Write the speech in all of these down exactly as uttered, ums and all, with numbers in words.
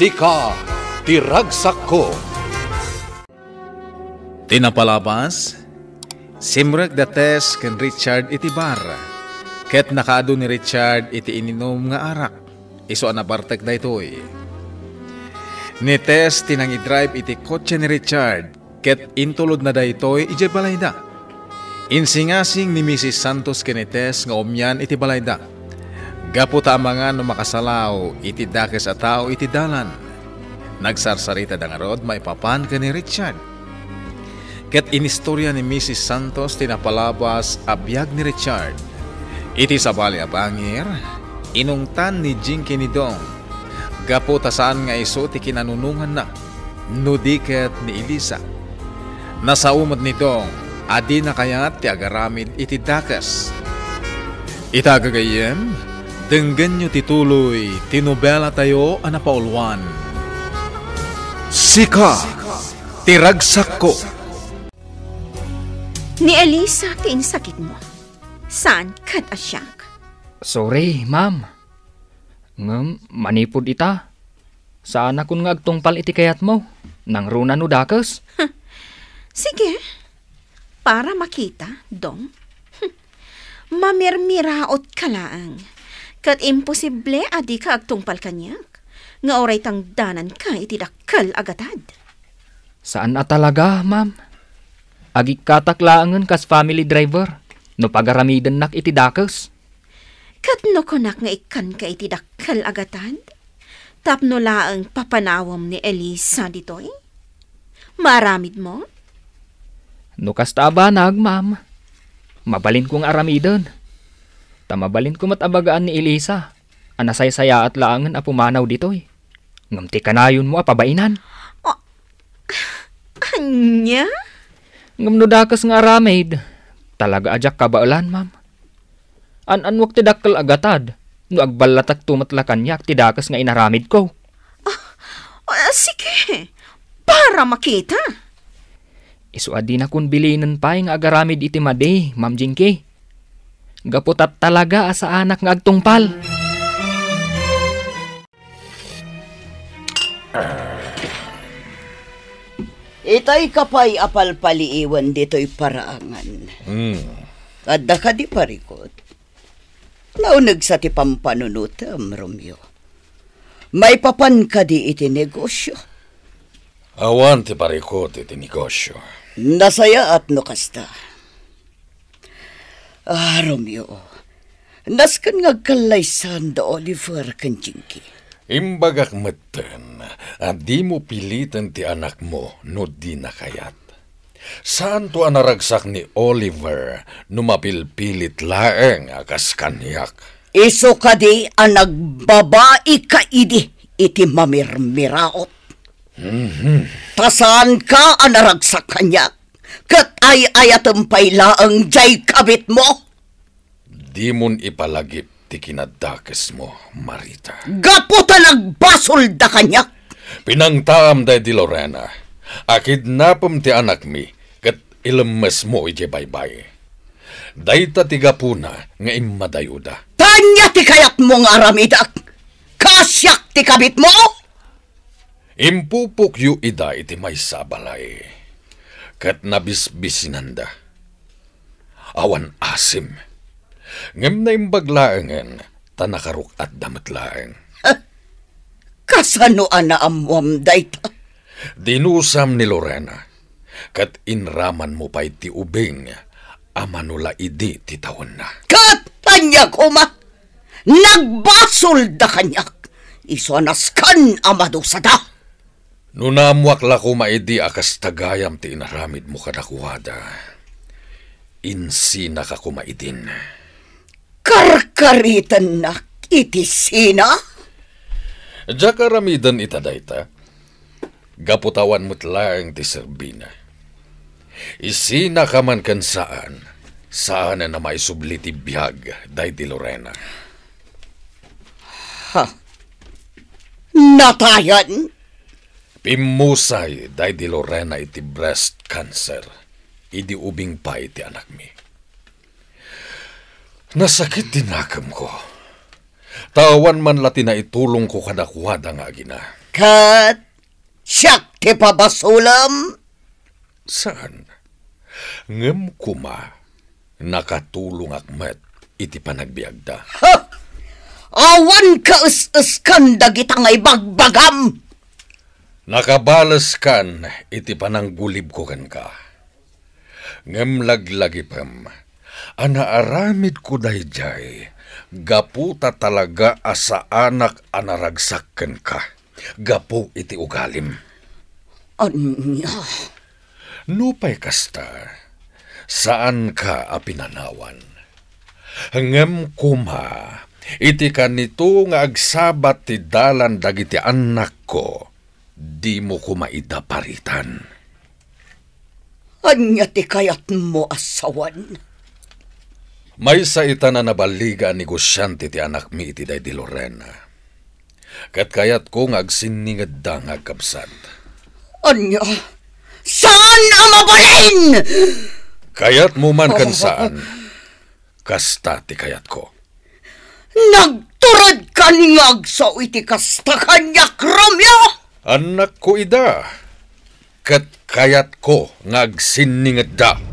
Sika ti ragsakko. Ti napalabas, simrek da Tess ken Richard iti bar, ket nakaadu ni Richard iti ininum nga arak. Isu a nabartek daytoy. Ni Tess ti nangidrive iti kotse ni Richard, ket intulodna daytoy idiay balayda. Insingasing ni Misis Santos ken ni Tess nga umian iti balayda. Gapu ta amangan no makasalaw iti dakes a tao iti dalan. Nagsarsaritada ngarud maipapan ken ni Richard. Ket inistoria ni Misis Santos ti napalabas a biag ni Richard. Iti sabali a bangir, inungtan ni Jinky ni Dong, gapu ta saan nga isu ti kinanunonganna, no di ket ni Elisa. Nasao met ni Dong a dina kayat ti agaramid iti dakes. Ita gagayyem, denggenyo ti tuloy ti nobelatayo a napauluan. Sika ti ragsakko. Ni Elisa ti insakitmo. Saan ket a siak. Sorry, ma'am. Ngem manipud ita, saanakon nga agtungpal iti kayatmo. Nangruna no dakes. Sige, para makita, Dong. Mamirmiraot ka laeng. Ket imposible a dika agtungpal kaniak, nga uray tangdananka iti dakkel a gatad. Saan a talaga, ma'am. Agikkatak laengen kas family driver no pagaramidennak iti dakes. Ket no kunak nga ikkanka iti dakkel a gatad, tapno laeng papanawem ni Elisa ditoy? Maaramidmo? No kasta a banag, ma'am, mabalinko nga aramiden. Ta mabalinko met a bagaan ni Elisa a nasaysayaat laengen a pumanaw ditoy. Ngem ti kanayonmo a pabainan. A-, ania? Ngem no dakes nga aramid, talaga a diak kabaelan, ma'am. An-annuak ti dakkel a gatad no agballatakto met la kaniak ti dakes nga inaramidko. Ah, ah, sige, para makita. Isu a dinakon bilinen pay nga agaramid iti madi, Ma'am Jinky. Gapu ta talaga a saanak nga agtungpal. Itay ka pay a palpaliiwen ditoy paraangan. Hmm. Adda kadi parikut? Naunegsa ti pampanunotem, Romeo. Maipapan kadi iti negosyo? Awan ti parikut iti negosyo. Nasayaat no kasta. Ah, Romeo, nasken nga agkallaysan da Oliver ken Jinky. Imbagak metten a dimo piliten ti anakmo no dina kayat. Saanto a naragsak ni Oliver no mapilpilit laeng a kas kaniak. Isu kadi a nagbabaika idi iti mamirmiraot. Mhm. Ta saanka a naragsak kaniak, ket ay-ayatem pay laeng jay kabitmo? Dimon ipalagip ti kinadakesmo, Marita. Gapu ta nagbasolda kaniak. Pinangtaam daydi Lorena a kidnapem ti anakmi ket ilemmesmo idiay baybay. Dayta ti gapuna nga immadayoda. Ta ania ti kayatmo nga aramidak? Kasiak ti kabitmo? Impupokyo ida iti maysa a balay, ket nabisbisinanda. Awan asim, ngem naimbag laengen ta nakaruk-atda met laeng. Kasano a naammuam dayta? Dinusam ni Lorena, ket inramanmo pay ti ubing a mano la idi ti tawenna. Ket ania koma? Nagbasolda kaniak, isu a nasken a madusada. No naammuak la koma idi a kasta gayam ti inaramidmo kadakuada, insinaka koma idin. Karkaritennak iti sina? Diak aramiden ita dayta. Gapu ta awan met laeng ti serbina. Isinaka man ken saan, saanen a maisubli ti biag daydi Lorena. Ha? Natayan? Pimmusay daydi Lorena iti breast cancer idi ubing pay ti anakmi. Nasakit ti nakemko. Ta awan man la ti naitulongko kadakuada nga agina. Ket siak ti pabasolem? Saan. Ngem koma, nakatulongak met iti panagbiagda. Ha! Awan kaes-eskan dagita nga ibagbagam! Nakabaleskan iti pananggulibko kenka. Ngem laglagipem a naaramidko daydiay gapu ta talaga a saanak a naragsak kenka gapu iti ugalim. Ania? Nupay kasta, saanka a pinanawan. Ngem koma, iti kanito nga agsabat ti dalan dagiti annakko, dimo koma ida paritan. Ania ti kayatmo a sawen? Maysa ita a naballiga a negosiante ti anakmi iti daydi Lorena. Ket kayatko nga agsinningedda nga agkabsat. Ania? Saan a mabalin! Kayatmo man ken saan, kasta ti kayatko. Nagturedkan nga agsao iti kasta kaniak, Romeo! Annakko ida, ket kayatko nga agsinningedda.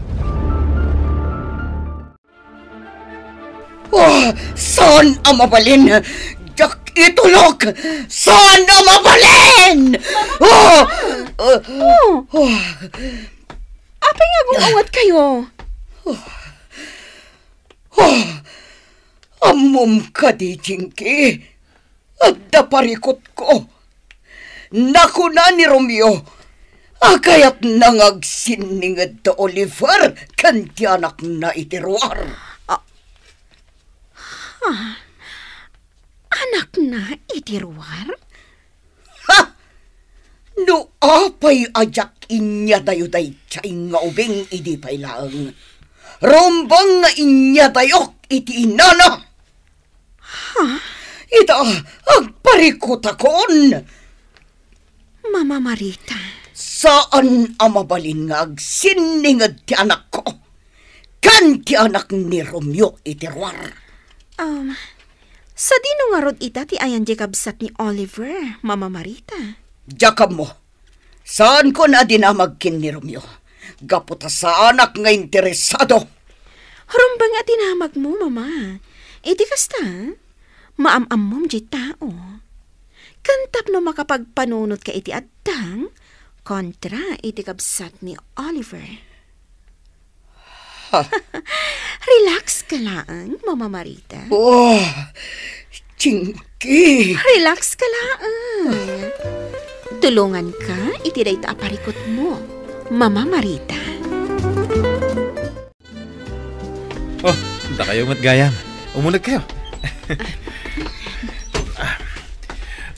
Oh, saan a mabalin? Diak itulok! Saan a mabalin? Oh! Oh! Oh! Apay nga agung-awat kayo? Oh! Ammom kadi, Jinky? Adda parikutko. Nakuna ni Romeo a kayatna nga agsinninged da Oliver ken ti anakna iti ruar. Ah, ha? Anakna iti ruar? Ha! No apay a diak inyadayo daydiay nga ubing idi pay laeng, rumbeng nga inyadayok iti inana. Ha? Ita, agparikutakon. Mama Marita. Saan a mabalin nga agsinninged ti anakko ken ti anak ni Romeo iti ruar. Um, sadino ngarud ita ti ayan di kabsat ni Oliver, Mama Marita? Diak ammo. Saanko a dinamag ken ni Romeo, gapu ta saanak nga interesado. Rumbeng a dinamagmo, Mama. Iti kasta, maam-ammom di tao. Ken tapno makapagpanunotka iti addang, kontra iti kabsat ni Oliver. Ha? Relax ka laeng, Mama Marita. Oh, Jinky. Relax ka laeng. Tulonganka iti dayta a parikutmo, Mama Marita. Oh, dakayo met gayam. Umuneg kayo.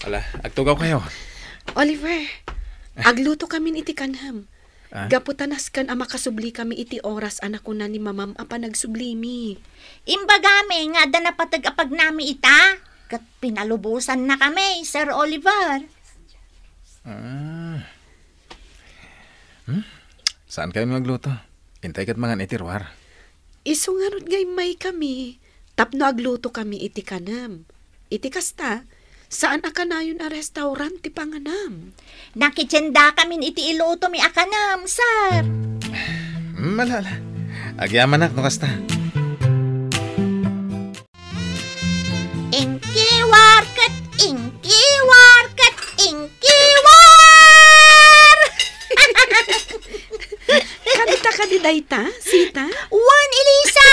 Ala, agtugaw kayo. Oliver, agluto kamin iti kanem. Ah? Gapu ta nasken a makasubli kami iti oras a nakuna ni Mamam a panagsublimi. Imbagami nga adda napateg a pagnami ita, ket pinalubosanna kami, Sir Oliver. Ah. Hmm? Saan kayo magluto? Intay ket mangan iti ruar. Isu ngarud nga immay kami, tapno agluto kami iti kanem. Iti kasta, saan a kanayon a restaurant ti panganam. Nakitienda kamin iti ilutomi a kanem, sir. Mm, ala, ala. Agyamanak no kasta. Ingkiwar ket ingkiwar ket ingkiwar! Kanta kadi dayta, Sita? Wen, Elisa!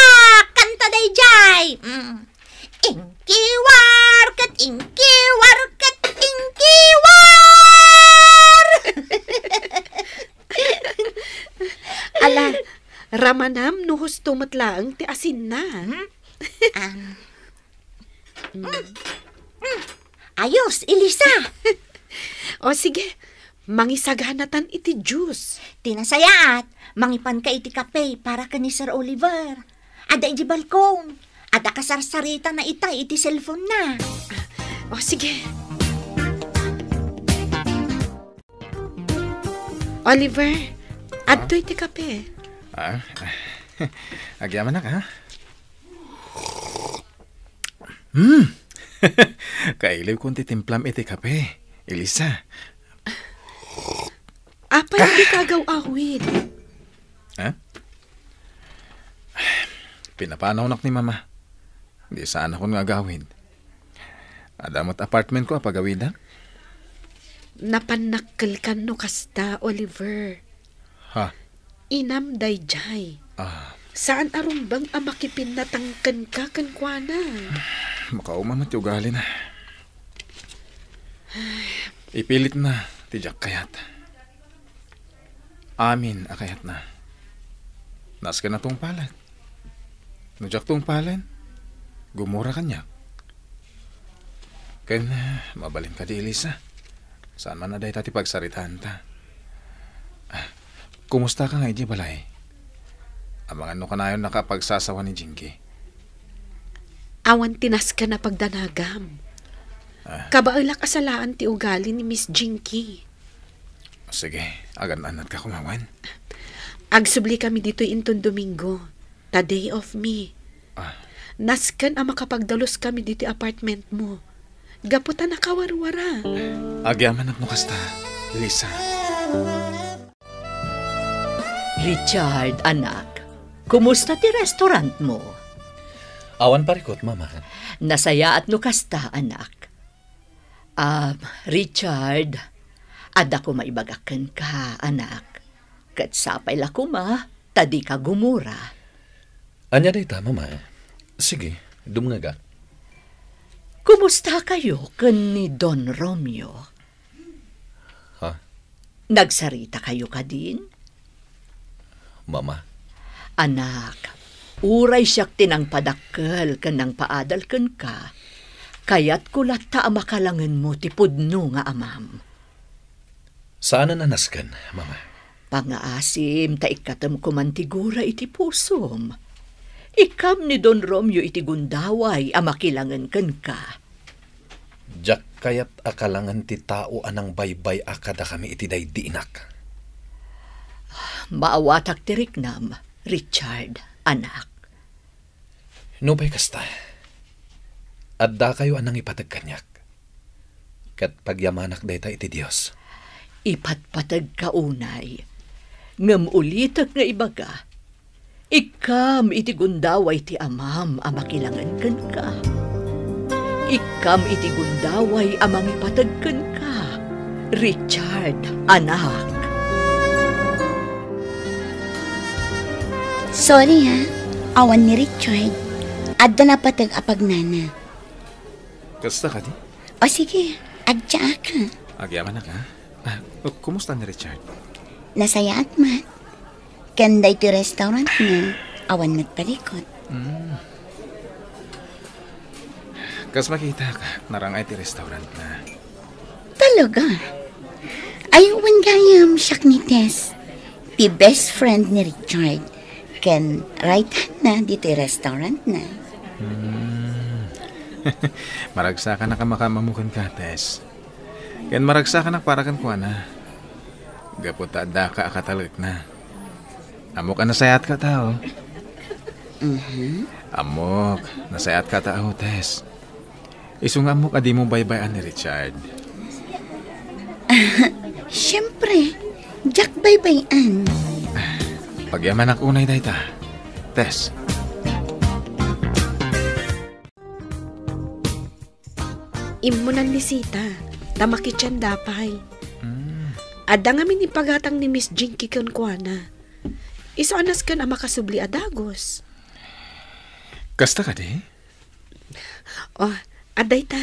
Kanta daydiay! Mm. Ingkiwar ket ingkiwar ket ingkiwar! Ala, ramanam no husto met laeng ti asinna. Hmm? Am. Mm. Mm. Ayos, Elisa. O sige, mangisaganatan iti juice. Ti nasayaat, mangipanka iti kape para ken ni Sir Oliver. Adda iti balkon. Adda kasarsaritana ita iti cellphone na. O sige. Oliver, adtoy ti kape. Ah, agyamanak, ha? Hmm. Kailiwkon ti timplam iti kape, Elisa. Apay dika agaw-awid? Ha? Pinapanawnak ni Mama. Di saanakon nga agawid. Adda met apartmentko a pagawidak. Napannakkelkan no kasta, Oliver. Ha? Inam daydiay. Ah. Saan a rumbeng a makipinnatang kenka kenkuana. Makauma met ti ugalina. Ipilitna ti diak kayat. Amin a kayatna. Nasken a tungpalek. No diak tungpalen, gumura kaniak. Ken, ah, mabalin kadi, Elisa? Saan man a dayta ti pagsaritaanta. Ah, kumustaka nga idiay balay? Amangan no kanayonnaka a pagsasawa ni Jinky. Awan ti nasken a pagdanagam. Ah. Kabaelak a salaan ti ugali ni Miss Jinky. Sige, agan-annatka koma wen. Agsubli kami ditoy inton Domingo, ta day off mi. Ah. Nasken a makapagdalus kami ditoy apartment mo. Gapu ta nakawarwara. Agyamanak no kasta, Lisa. Richard, anak, kumusta ti restaurant mo? Awan parikut, Mama. Nasayaat no kasta, anak. Ah, Richard, adda koma ibagak kenka, anak. Ket sapay la koma, ta dika gumura. Ania dayta, Mama? Sige, dumngegak. Kumusta kayo ken ni Don Romeo? Ha? Nagsarita kayo kadin? Mama. Anak, uray siak ti nangpadakkel ken nangpaadal kenka, kayatko latta a makalangenmo ti pudno nga amam. Saanen a nasken, Mama. Pangaasim ta ikkatem koman ti gura iti pusom. Ikkam ni Don Romeo iti gundaway a makilangen kenka. Diak kayat a kalangen ti tao a nangbaybay-a kadakami iti daydi inak. Maawatak ti riknam, Richard, anak. Nupay kasta, addakayo a nangipateg kaniak, ket pagyamanak dayta iti Dios. Ipatpategka unay, ngem ulitek nga ibaga, ikkam iti gundaway ti amam a makilangen kenka. Ikkam iti gundaway a mangipateg kenka, Richard, anak. Sorry, ha. Awan ni Richard. Adda napateg a pagnana. Kasta kadi? O sige, agyaak, ha. Agyamanak, ha? Ah, kumusta ni Richard? Nasayaat met. Ken daytoy restaurant na, awan met parikut. Mm. Kas makitak, narang-ay ti restaurant na. Talaga? Ay, wen gayam, siak ni Tess. Ti best friend ni Richard. Ken right hand na ditoy restaurant na. Hmm. Maragsakanak a makamammo kenka, Tess. Ken maragsakanak para kenkuana. Gapu ta addaka a katalekna. Ammok a nasayaat ka tao. Mhm. Ammok, nasayaat ka tao, Tess. Isu nga ammok a dimo baybay-an ni Richard. Siyempre, diak baybay-an. Pagyamanak unay dayta, Tess. Immunan ni Sita, ta makitianda pay. Mm. Adda ngamin ipagatang ni Miss Jinky kenkuana. Isu a nasken a makasubli a dagus. Kasta kadi? Oh, adda ita.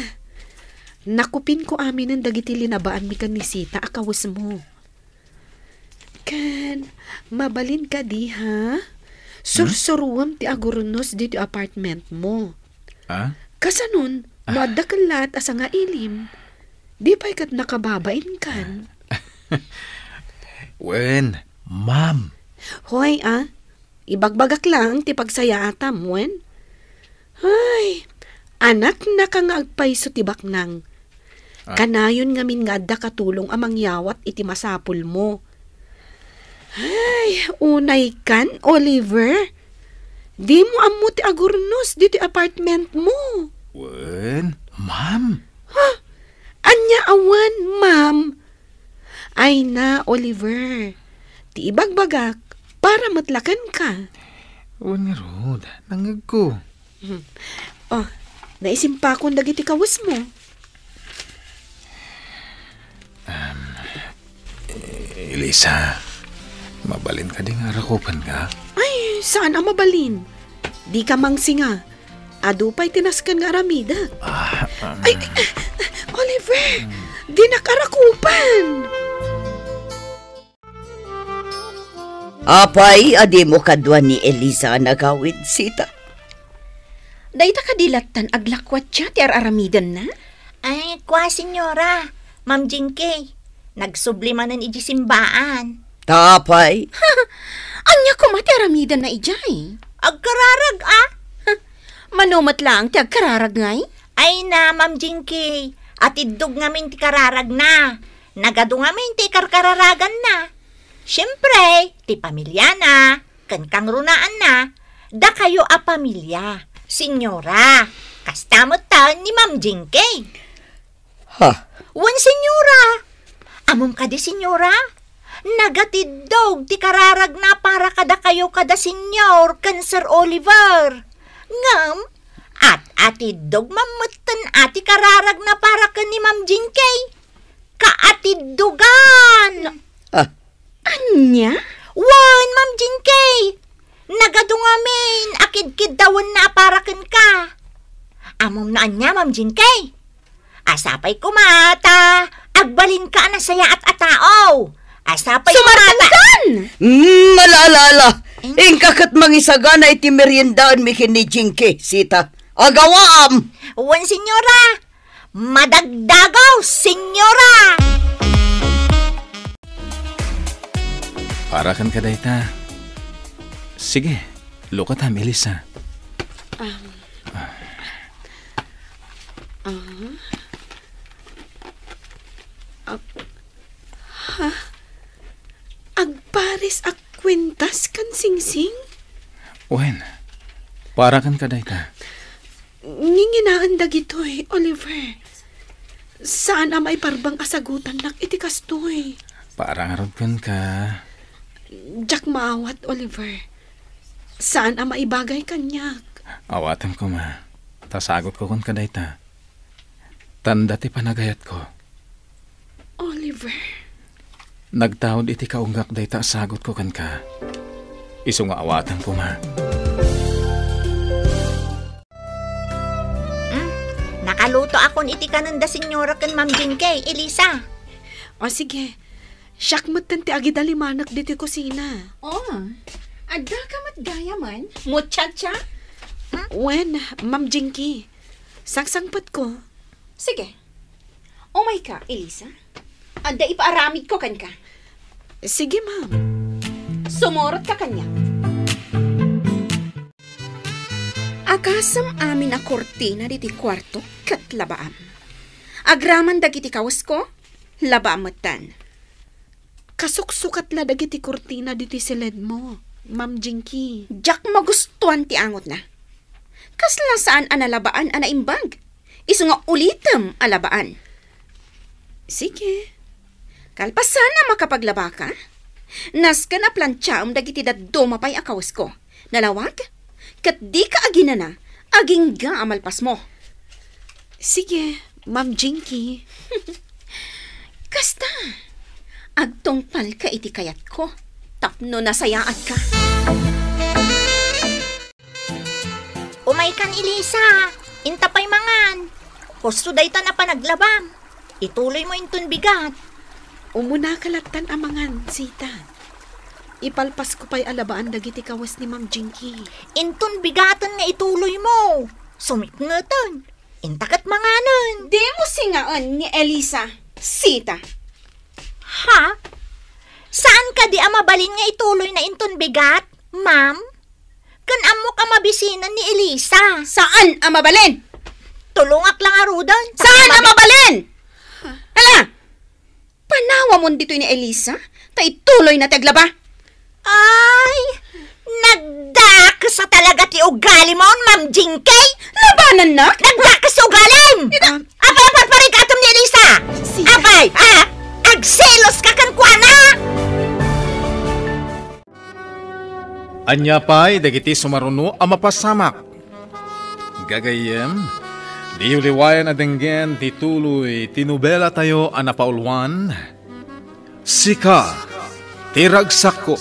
Nakupinko aminen dagiti linabaanmi ken ni Sita a kawesmo. Ken, mabalin kadi, ha? Hmm? Sursuruem ti agurnos ditoy apartment mo. Ah? Kasanon, no Ah. adda kellaat a sangailim, di pay ket nakababainkan. Wen, ma'am. Hoy, ah, ibagbagak laeng ti pagsayaatam, wen? Ay, anaknaka nga agpayso ti baknang. Ah. Kanayon ngamin nga adda katulong a mangyawat iti masapulmo. Ay, unaykan, Oliver. Dimo ammo ti agurnos ditoy apartment mo. Wen, Ma'am? Ha? Ania a wen, ma'am? Ay na, Oliver. Ti ibagbagak, para met la kenka. Wen ngarud, nangngegko. Hmm. Oh, naisimpakon dagiti kawesmo. Um, Elisa, mabalin kadi nga arakupenka? Ay, saan a mabalin? Dika mangsinga. Adu pay ti nasken nga aramidek. Ah, um, Ay, Oliver, dinak arakupen. Apay a dimo kadua ni Elisa a nagawid, Sita? Dayta kadi lattan aglakwatya ti ar-aramidenna? Ay, kua, Senyora, Ma'am Jinky, nagsubli manen idiay simbaan. Ta apay? Ania koma ti aramidenna idiay? Agkararag, a? Mano met laeng ti agkararag ngay? Ay na, Ma'am Jinky, atiddog ngamin ti kararagna. Nagadu ngamin ti ikarkararaganna. Siempre, ti pamiliana, ken kangrunaanna, dakayo a pamilia, Senyora. Kasta met ta ni Ma'am Jinky. Ha? Wen, Senyora. Ammom kadi, Senyora? Nagatiddog ti kararagna para kadakayo kada Senyor ken Sir Oliver. Ngem, at-atiddog mammetten a ti kararagna para ken ni Ma'am Jinky. Kaatiddogan! Ah. Ania? Wen, Ma'am Jinky! Nagadu ngamin a kidkiddawenna a para kenka. Ammom no ania, Ma'am Jinky? A sapay koma ta agbalinka a nasayaat a tao. A sapay koma ta Sumartengkan! Mm, ala, ala, ala. Eh? Inka ket mangisagana iti meriendaenmi ken ni Jinky, Sita. Agawaam! Wen, Senyora. Madagdagaw, Senyora! Para kenka dayta. Sige, lukatam, Elisa. Um, ah. Ah. Ag-, ha? Agpares a kuentas ken singsing? Wen, para kenka dayta. Nginginaen dagitoy, Oliver. Saan a maiparbeng a sagutannak iti kastoy. Para ngarud kenka. Diak maawat, Oliver. Saan a maibagay kaniak. Awatem koma. Ta sagutko kenka dayta. Tanda ti panagayatko. Oliver. Nagtaud iti kaunggak dayta a sagutko kenka. Isu nga awatem koma. Hmm? Nakalutoakon iti kanenda Senyora ken Ma'am Jinky, Elisa. O, sige. Siak metten ti agidalimanek ditoy kusina. O, addaka met gayamen, muchacha? Hmm? Wen, Ma'am Jinky. Sangsangpetko. Sige. Umayka, Elisa. Adda ipaaramidko kenka. Sige, ma'am. Sumurotka kaniak. Agasem amin a kurtina ditoy kuarto ket labaam. Agraman dagiti kawesko, labaam metten. Kasuksukat la dagiti kurtina ditoy siledmo, Ma'am Jinky. Diak magustuan ti angotna. Kasla saan a nalabaan a naimbag. Isu nga ulitem a labaan. Sige. Kalpasan a makapaglabaka, nasken a plantiaem dagiti dadduma pay a kawesko. Nalawag? Ket dika aginana, agingga a malpasmo. Sige, Ma'am Jinky. Kasta, agtungpalka iti kayatko tapno nasayaadka. Umaykan, Elisa. Inta pay mangan. Husto dayta a panaglabam. Ituloymo inton bigat. Umunaka lattan a mangan, Sita. Ipalpasko pay a labaan dagiti kawes ni Ma'am Jinky. Inton bigaten nga ituloymo. Sumipngeten. Inta ket manganen. Dimo singaen ni Elisa, Sita. Ha? Saan kadi a mabalin nga ituloyna inton bigat, ma'am? Ken ammok a mabisinan ni Elisa. Saan a mabalin? Tulongak la ngaruden. Saan a mabalin? Hala! Panawamon ditoy ni Elisa, ta ituloyna ti aglaba. Ay, Nagdakes a talaga ti ugalim, Ma'am Jinky. Labanannak? Nagdakes ti ugalim! Ida- Apay a parparikatem ni Elisa? Sika. Apay, ah, agselos ka kenkuana? Ania pay dagiti sumaruno a mapasamak? Gagayyem, diyo liwayan a denggen ti tuloy ti nobelatayo a napauluan, Sika ti Ragsakko.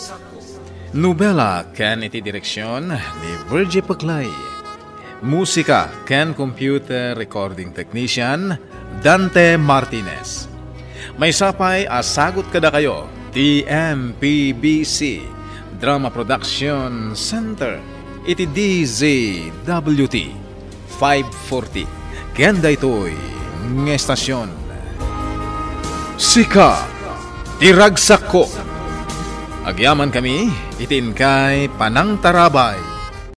Nobela ken iti direksion ni Virgie Peclay. Musika ken computer recording technician, Dante Martinez. Maysa pay a sagut kadakayo ti M P B C Drama Production Center iti D Z W T five forty. Ken daytoy nga estasyon, Sika ti Ragsakko. Agyamankami iti inkay panangtarabay.